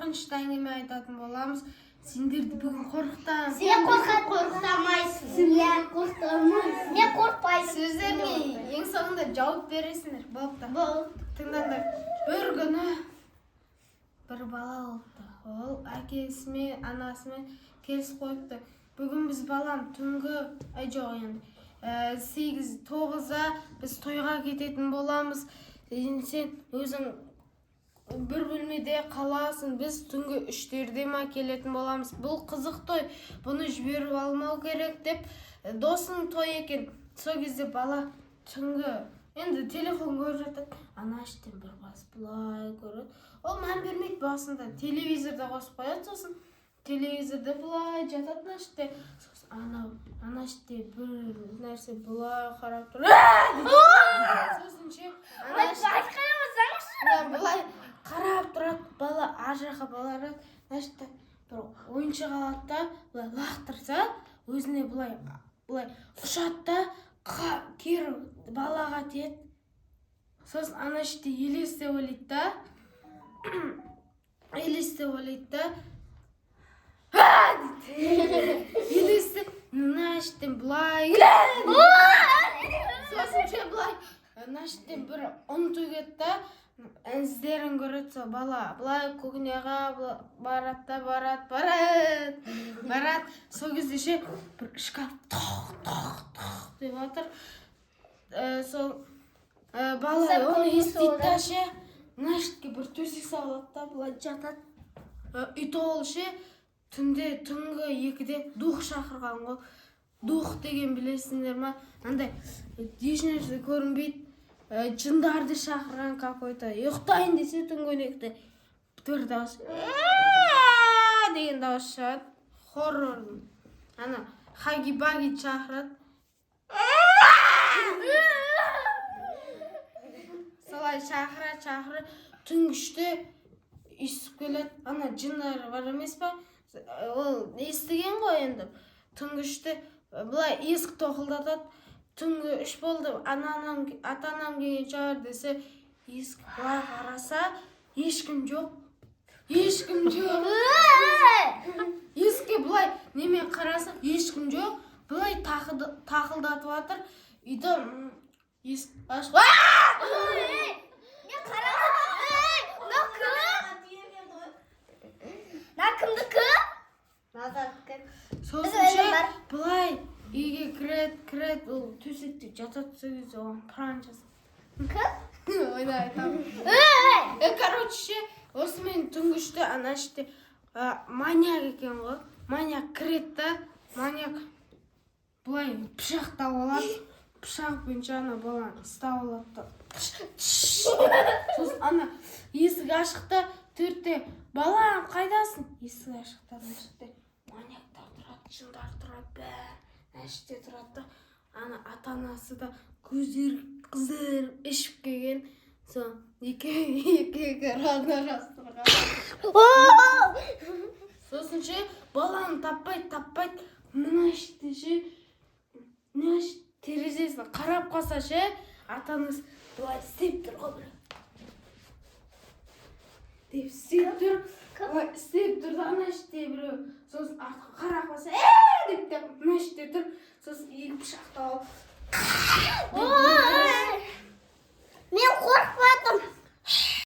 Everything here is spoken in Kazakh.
Қорқынышты әңгіме айтатын боламыз. Сендерді бүгін қорқытамын. Сен қорқытамайсың. Сен қорқытамайсың. Мен қорықпайсың. Сөздеріңе ең соңында жауап бересіңдер. Болыпты. Болды. Тыңдаңдар. Бір күні бір бала болыпты. Ол әкесімен, анасымен келісіп қойыпты. Бүгін біз, балам, түнгі, ай, жоқ, енді 8-9-да біз тойға кететін боламыз. Енді сен өзің бір бөлмеде қаласың, біз түнгі 3-терде ма келетін боламыз. Бұл қызық той, бұны жіберіп алмау керек деп, досының тойы екен. Сол кезде бала түнгі енді телефон көріп жатады. Ана іштен бір бас былай көреді. Ол мән бермейді басында, телевизорда қосып қояды. Сосын телевизорда былай жатады мына іште. Сосын ана іште бір нәрсе былай қарап тұр. Сосын ше, ана іште мына былай қарап тұрады бала, ар жаққа барады. Мына жақта бір ойыншық алады да, былай лақтырса, өзіне былай былай ұшады да, кері балаға тиеді. Сосын ана іште елес деп ойлайды да, елес деп ойлайды да, «А!» дейді. Елес деп мына іштен былай келеді. Сосын ше, былай мына іштен бір ұн төгеді да, іздерін көреді. Сол бала былай кухняға барады да, барады, барады, барады. Сол кезде ше, бір шкаф тоқ тоқ тоқ деп жатыр. Сол бала оны естиді да ше, мына жерге бір төсек салады да, былай жатады. Үй ол ше, түнде, түнгі 2-де дух шақырған ғой. Дух деген білесіңдер ма? Андай ешнәрсе көрінбейді. Жындарды шақырған какой-то. Ұйықтайын десе, түнгі 12-де бір дауыс, «Ә-ә-ә» деген дауыс шығады. Хоррор, ана Хаги Баги шақырады. Солай шақырады, шақырады. Түнгі 3-те естіп келеді. Ана жындар бар емес па, ол естіген ғой. Енді түнгі 3-те былай есік тоқылдатады. Түнгі 3 болды, анам, ата анам келген шығар десе, есік былай қараса, ешкім жоқ, ешкім жоқ. Есікке былай немен қараса, ешкім жоқ. Былай тақылдатып жатыр үйді. Есік ашық. Мен қарап. Ей, мынау кім? Мына кімдікі? Назардікі. Сосын Біз ше, өлім бар. Былай үйге кіреді, кіреді, ол төсекте жатады. Сол кезде оған пранк жасайды. Кім? Ойна айтамын. Ей! Короче ше, осымен түнгі 3-те ана іште маньяк екен ғой. Маньяк кіреді да, маньяк былай пышақтап алады. Пышақпен ше, ана баланы ұстап алады да. Сосын ана есік ашық та, 4-те: «Балам, қайдасың?» Есік ашық та, ана жерде маньяктар тұрады, жындар тұрады, бәрі ана іште тұрады да. Ана ата анасы да көздері қызарып, ішіп келген. Сол екеуі екі рана жастырған. Сосын ше, баланы таппайды, таппайды. Мына іште ше, мына терезесіне қарап қалса ше, ата анасы былай істеп тұр ғой, біреу деп істеп тұр, былай істеп тұр да ана іште біреу. Сосын артқа қарап қалса, «Е!» деп те, мына іште тұр. Сосын екі пышақты алып Ой!